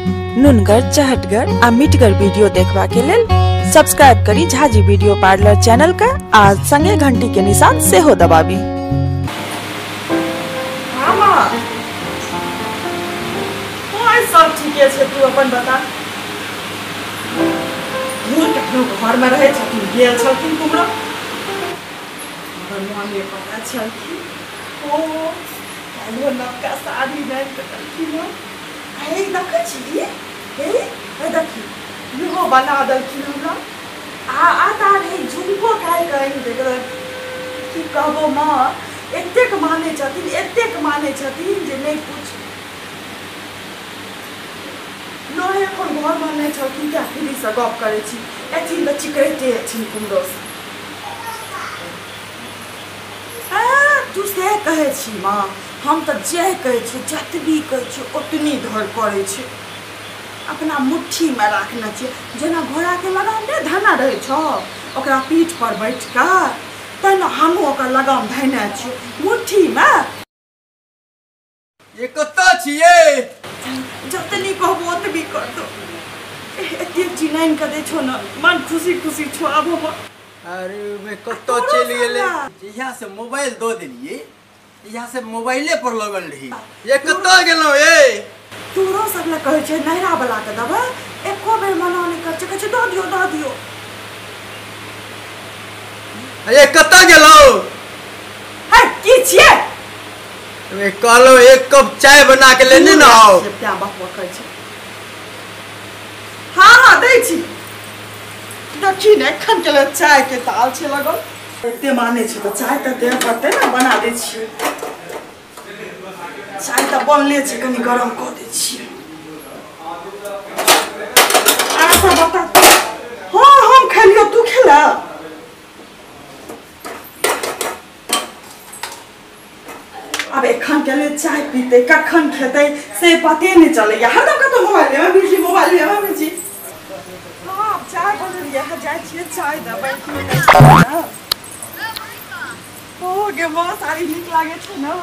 नुनगर चहटगर आ मिठगर वीडियो देखबा के लेल सब्सक्राइब करी झाजी वीडियो पार्लर चैनल का आ संगे घंटी के निशान सेहो दबाबी। सब ठीके छै, तू अपन बता। कखनो घर में रहे छथिन, गेल छलखिन कुमरो, मगर मामे पता छलखिन ओ काल्हि नवका साड़ी आनि कऽ देलखिन हँ। हे देखै छी, हे हे देखी इहो बना देलखिन हमरा। आ तार हे झुमको काल्हि कऽ आनि देलक। की कहबो माँ, एतेक मानै छथिन, एतेक मानै छथिन जे नहि पूछ। नहि एखन घरमे नहि छलखिन तैं फ्रीसँ गप करै छी, एथिन तऽ चिकरैते एथिन कुमरोसँ। तू से कहै छी माँ, हम तऽ जे कहै छी जतबी कहै छी ओतनी धर करै छी, अपना मुट्ठीमे राखने छियै। जेना घोड़ाके लगाम नहि धना रहै छौ ओकरा पीठ पर बैठ कऽ, तेना हमहूँ ओकर लगाम धयने छियै मुट्ठीमे। ये कतऽ छियै? जतनी कहबो ओतबी कर दो। एतेक चीज आनि कऽ दै छौ ने, मन खुशी खुशी छौ आब हमर। अरे मैं कतऽ चलि गेलै? जहिया से मोबाइल दऽ देलियै तहिया से मोबाइले पर लगल रही। ये कतऽ गेलहुँ ये? तोरो सब लए कहै छै नैहरा वाला के देबै, एको बेर मना नहि करै छै, कहै छै दऽ दियौ दऽ दियौ। ये कतऽ गेलहुँ? है की छियै? कहलहुँ एक कप चाय बना के लेने न आओ। हाँ हाँ दै छी। देखी ने एखन के लेल चाय के ताल छै लगल। एते मानै छै तऽ चाय तऽ देह पड़तै ने, बना दै छियै। चाय तऽ बनले छै, कनि गरम कऽ दै छियै। आर सब बता। हाँ हम खेलियौ, तू खेला? अब एखन के लेल चाय पीते कखन खेतै से पते नहि चलैया। हरदम कतौ मोबाइल में बिजी, मोबाइल में बिजी। हाँ आब चाय बनलियै हँ, जाइ छियै चाय देबै। ओ गे माँ साड़ी नीक लागै छै ने?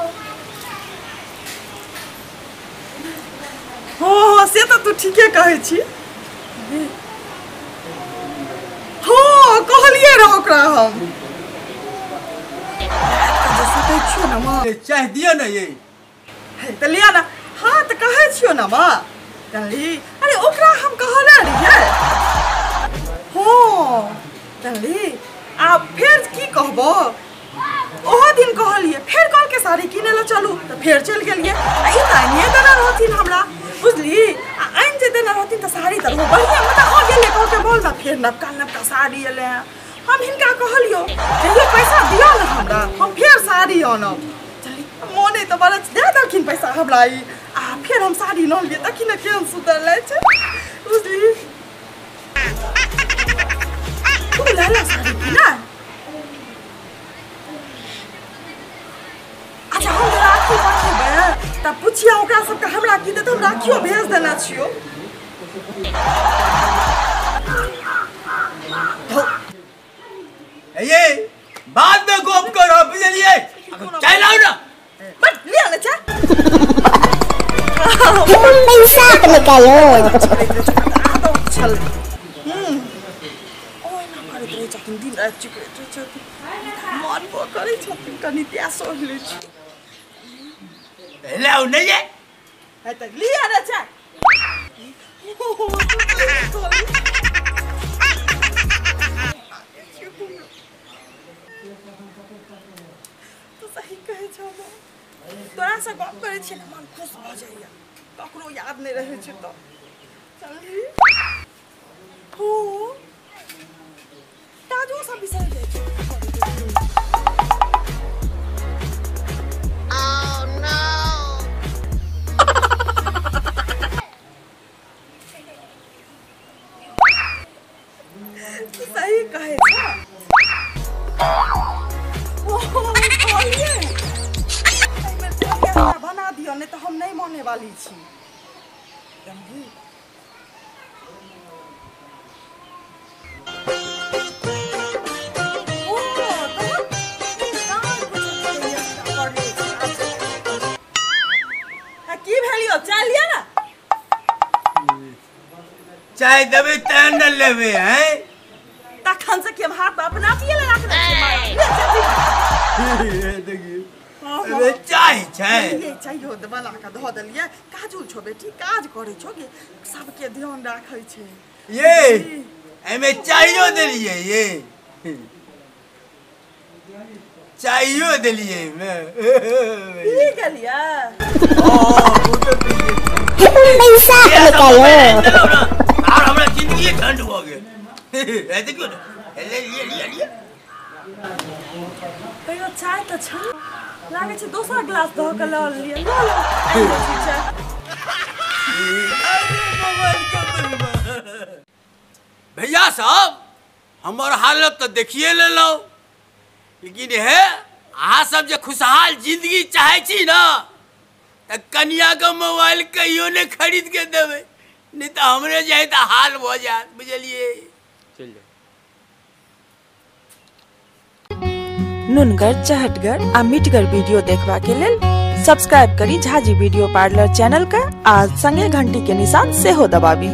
हँ हँ से तऽ तू ठीके कहै छी। हँ कहलियै रह ओकरा हम। सुतै छियौ ने माँ? चाय दिअ ने ये। हे तऽ लिअ ने। हाँ तऽ कहै छियौ ने माँ, जानली? अरे ओकरा हम कहने रहियै। हँ जानली? आ फेर की कहबो, ओहो दिन कहलियै, फेर कहलकै साड़ी किनै लए चलू, तऽ फेर चलि गेलियै। आ ई तऽ आनिए देने रहथिन हमरा, बुझली? आ आनि जे देने रहथिन तऽ साड़ी तऽ रहौ बढ़िआँ, मतलब हँ गेलै कहलकै मॉलमे, फेर नवका नवका साड़ी एलै हँ। हम हिनका कहलियौ कहियो पैसा दिअ ने हमरा, हम फेर साड़ी आनब। चली मोने तऽ बड़ा दए देलखिन पैसा हमरा ई, आ फेर हम साड़ी लऽ लियै। देखी ने केहन सुन्दर लागै छै, बुझली? तू लेला साड़ी कि नहि? अच्छा हम जे राखी पठेबै तऽ पुछिया ओकरा सबके हमरा की देतै, हम राखियो भेज देने छियौ। ये बाद में गप करब, बुझलियै? चाय लाउ ने। बट लिअ ने चाय। पैसा निकालो। छल ओहिना करैत रहै छथिन, दिन राति चिकरैत रहै छथिन, मानबो करै छथिन। कनि तैं सहि लै छी। लाउ ने ये। हे तऽ लिअ ने चाय। तू सही कहै छौ, तोरासँ गप करै छियै ने मन खुश भऽ जाइए, ककरो याद नहि रहै छै तऽ। चलही हो ताजो सब बिसरि जाइ छै। तू सही कहै छौ। बना दिअ, नहि तऽ हम नहि माने वाली छी। की भेलियो? चाय लिअ ने। चाय देबै तहन ने लेबै हैं। तखन से कि हम हाथ पर अपना पिए ले राखने छियै। देखियौ अरे चाय छै। ये चाहियो दे बना के धऽ देलियै। काजुल छौ बेटी, काज करै छौ गे, सबके ध्यान राखै छै। ये एमे चाइयो देलियै, ये चाइयो देलियै एमे। पी गेलियै। पैसा निकालो। और हमरा जिंदगी ठंड हो गेल। ए देखियौ ने, ले लिए लिए लिए। कहियो चाय तऽ छै, लागै छै दोसर ग्लास धऽ के लऽ लेलियै। लऽ लऽ, आनि दै छी चाय। भैया साहब हमर हालत तऽ देखिए लेलहुँ, लेकिन हे अहाँ सब जे खुशहाल जिंदगी चाहै छी ना तऽ कनिया के मोबाइल कहियो नहि खरीद के देबै, नहीं तऽ हमरे जे है तऽ हाल भऽ जायत, बुझलियै। चलि जाउ। नुनगर, चहटगर आ मिठगर वीडियो देखबा के लेल सब्सक्राइब करी झाजी वीडियो पार्लर चैनल के आ संगे घंटी के निशान सेहो दबाबी।